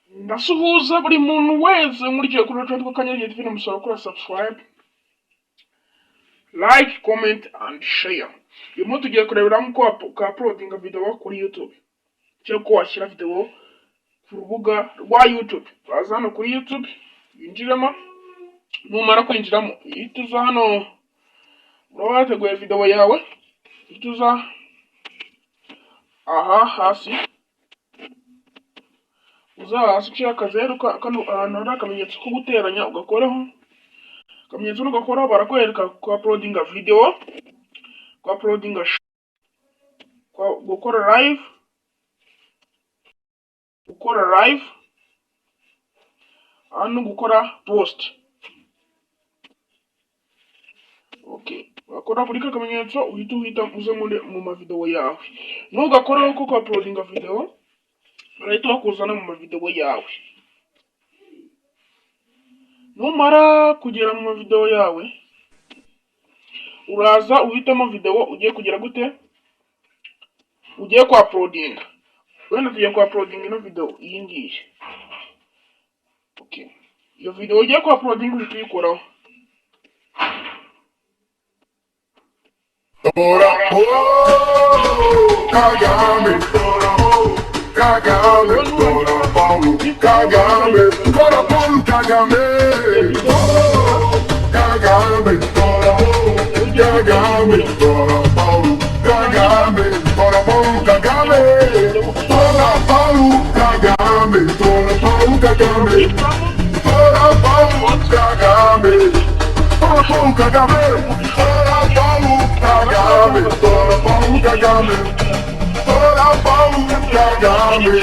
Ndasuhuza buri muntu wese nkurikiye kuri Radiyo Akanyenyeri TV, musaba gukora subscribe, like, comment and share. Uyu munsi tugiye kureberamo uko uploadinga video kuri YouTube, cyangwa uko washyira video ku rubuga rwa YouTube. Uraza hano kuri YouTube winjiremo. Numara kwinjiramo, uhita uza hano, uraba wateguye video yawe, uhita uza aha hasi, uza hasi uciye akazeru kano ahantu hari akamenyetso ko guteranya, ugakoraho. Akamenyetso nugakoraho, barakwereka ku uploadinga video, ku uploadinga, gukora live, gukora live hano, gukora post. Okay, wakora kuri ka kamenyetso, uhita uza muri mu mavideo yawe. Nugakoraho ko ku uploadinga video, barahita bakuzana mu mavideo yawe. Numara kugera mu mavideo yawe, uraza uhitamo video ugiye kugira gute, ugiye ku uploadinga. Wenda tugiye ku uploadinga ino video, iyi ngiyi. Okay, iyo video ugiye ku uploadinga uhita uyikoraho. Tora, oh, Kagame, tora, oh, Kagame, tora, Paulo, Kagame, tora, Paulo, Kagame, oh, Kagame, tora, oh, Kagame, tora, Paulo, Kagame, tora, Paulo, Kagame, tora, Paulo, Kagame, tora, Paulo, Kagame, tora, Paulo, Kagame, tora, Paulo, Kagame, tora, Paulo, Kagame, tora, Paulo, Kagame, tora, Paulo, Kagame,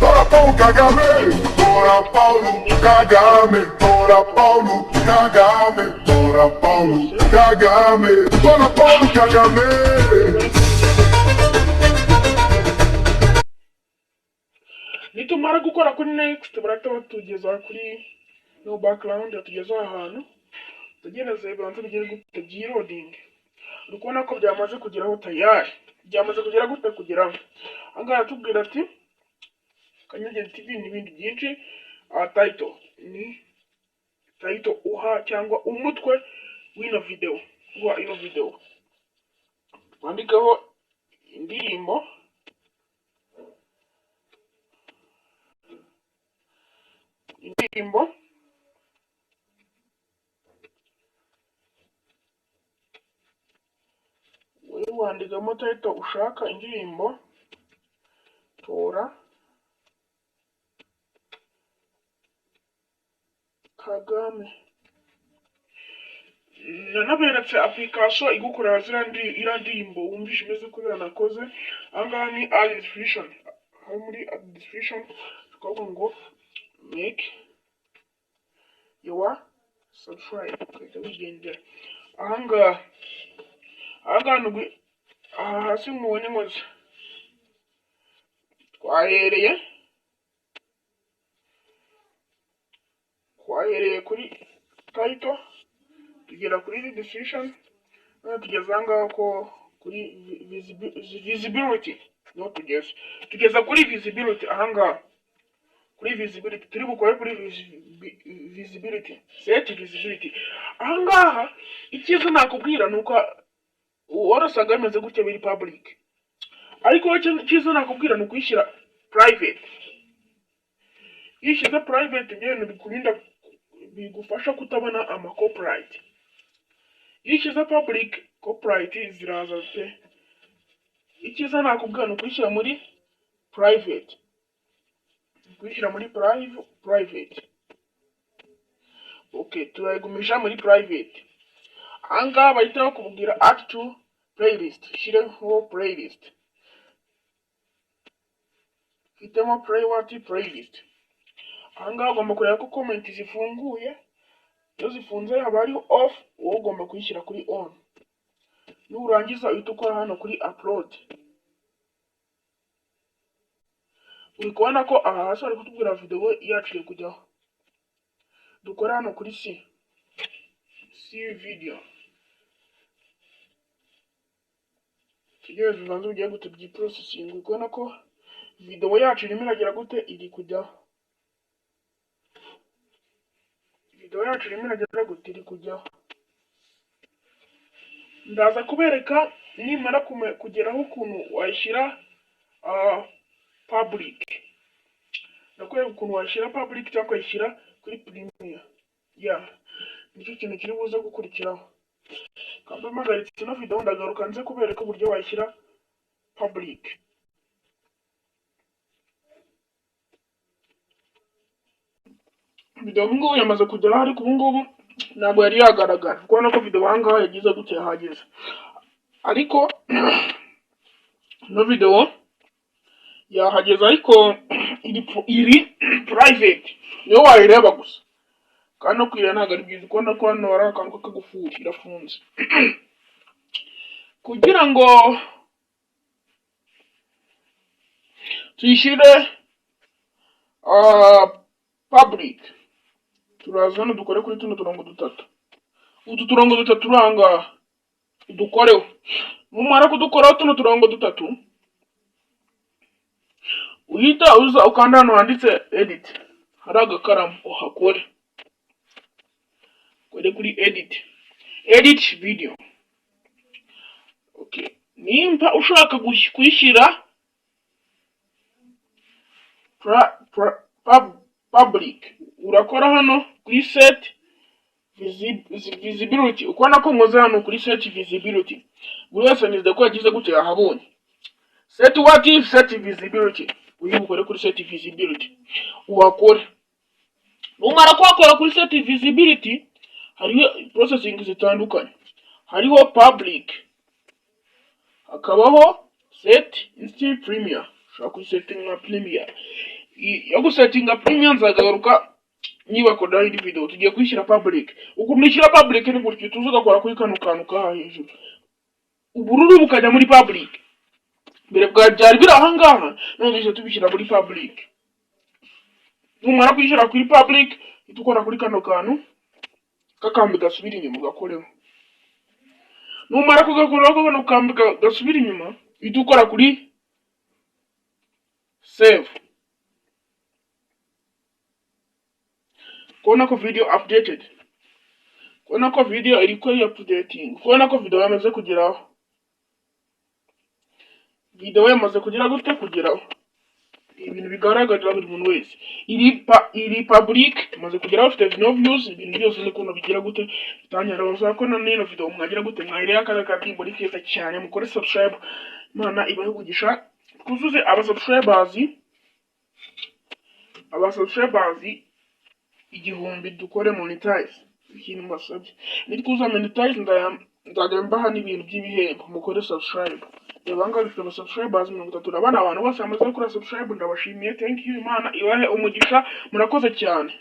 tora, Paulo, Kagame, tora, Paulo, Kagame, tora, Paulo, Kagame, tora, Paulo, Kagame, tora, Paulo, Kagame. Nitumara gukora kuri next, barahita batugeza kuri no background, batugeza aha hantu. Tegereze bibanze bigere gute, byiloading. Uri kubona ko byamaze kugeraho tayari, byamaze kugera gute, kugeraho. Ahangaha aratubwira ati Kanyenyeri TV n'ibindi byinshi. Aha title ni title uha cyangwa umutwe w'ino video, uha ino video wandikeho indirimbo, indirimbo wowe wandikamo title ushaka, indirimbo tora Kagame. Nanaberetse application igukorera ziriya iriya ndirimbo wumvishe imeze kuriya nakoze. Ahangaha ni add description, aho muri add description tukavuga ngo make your subscribe, ugahita wigendera. Ahangaha ni aha hasi mubonye nkoze, twahereye kuri title, tugera kuri description, none tugeze ahangaha ko kuri visibility niho tugeze. Tugeza kuri visibility ahangaha, kuri visibility turi bukore kuri visibility, set visibility. Ahangaha icyiza nakubwira ni uko warasanga bimeze gutya, biri public, ariko wowe icyiza nakubwira ni ukuyishyira private. Iyo ushyize private, ibyo bintu bikurinda, bigufasha kutabona ama copyright. Iyo ushyize public, copyright ziraza pe. Icyiza nakubwira ni ukuyishyira muri private, kuyishyira muri private. Okay, turayigumisha muri private. Ahangaha bahita bakubwira add to playlist, shyireho playlist, hitemo play what playlist. Ahangaha ugomba kureba ko comment zifunguye. Iyo zifunze haba hariho off, wowe ugomba kuyishyira kuri on. Nurangiza uhita ukora hano kuri upload. Uri kubona ko aha hasi bari kutubwira video yacu iri kujyaho. Dukore hano kuri C, C video, tegereze ubanze ugiye gute byiprocessing. Uri kubona ko video yacu irimo iragera gute, iri kujyaho. Video yacu irimo iragera gute? Iri kujyaho. Ndaza kubereka nimara kugeraho ukuntu wayishyira public. Ndakwereka ukuntu washyira public cyangwa ukayishyira kuri premiere. Ya, nicyo kintu kiri buze gukurikiraho. Kamba mpagaritse ino video, ndagaruka nze kubereka uburyo wayishyira public. Video ubu ngubu yamaze kugeraho, ariko ubu ngubu ntabwo yari yagaragara. Kubona ko video aha ngaha yagize gutya, yahageze, ariko ino video yahageze, ariko iri private, niyo wayireba gusa. Kandi no kuyireba ntabwo ari byiza. Kubona ko hano hari akantu k'akagufuri, irafunze. Kugira ngo tuyishyire public, turaza hano dukore kuri tuno turongo dutatu. Utu turongo dutatu turi aha ngaha udukoreho. Numara kudukoraho tuno turongo dutatu, uhita uza ukanda hano handitse edit, hari agakaramu, uhakore. Ukore kuri edit, edit video. Okay, nimba ushaka kuyishyira public, urakora hano kuri set visibility. Ukubona ko nkoze hano kuri set visibility, buri wese nizeye ko yagize gutya, yahabonye. Set what? If set visibility, uyu bukore kuri set visibility, uhakore. Numara kuhakora kuri set visibility, hariho processing zitandukanye. Hariho public, hakabaho set instant premiere. Ushobora kuyisettinga premiere. Yo gusettinga premiere nzagaruka nibakoreraho indi video. Tugiye kuyishyira public. Ukuntu ushyira public ni gutya: tuza ugakora kuri kano kantu kaha hejuru, ubururu bukajya muri public. Mbere bwa byari biri aha ngaha, none duhita tubishyira muri public. Numara kuyishyira kuri public, uhita ukora kuri kano kantu k'akambi gasubira inyuma, ugakoreho. Numara kugakoraho kano kambi gasubira inyuma, uhita ukora kuri save. Kubona ko video updated, kubona ko video iri kuri updating, kubona ko video yamaze kugeraho. Video yamaze kugera gute? Kugeraho. Ibintu bigaragarira buri muntu wese. Iri public, imaze kugeraho, ifite no views. Ibintu byose ni ukuntu bigira gute, bitangira. Basaba ko na nino video mwagira gute, mwayireba. Kandi akadirimbo ni keza cyane. Mukore subscribe, Imana ibahe umugisha. Twuzuze aba subscribers 1000, dukore monetize. Ikintu mbasabye, nitwuza monetize, nzajya mbaha n'ibintu by'ibihembo. Mukore subscribe. Reba ngaha dufite aba subscribers 34. Abantu bose bamaze gukora subscribe, ndabashimiye. Thank you, Imana ibahe umugisha, murakoze cyane.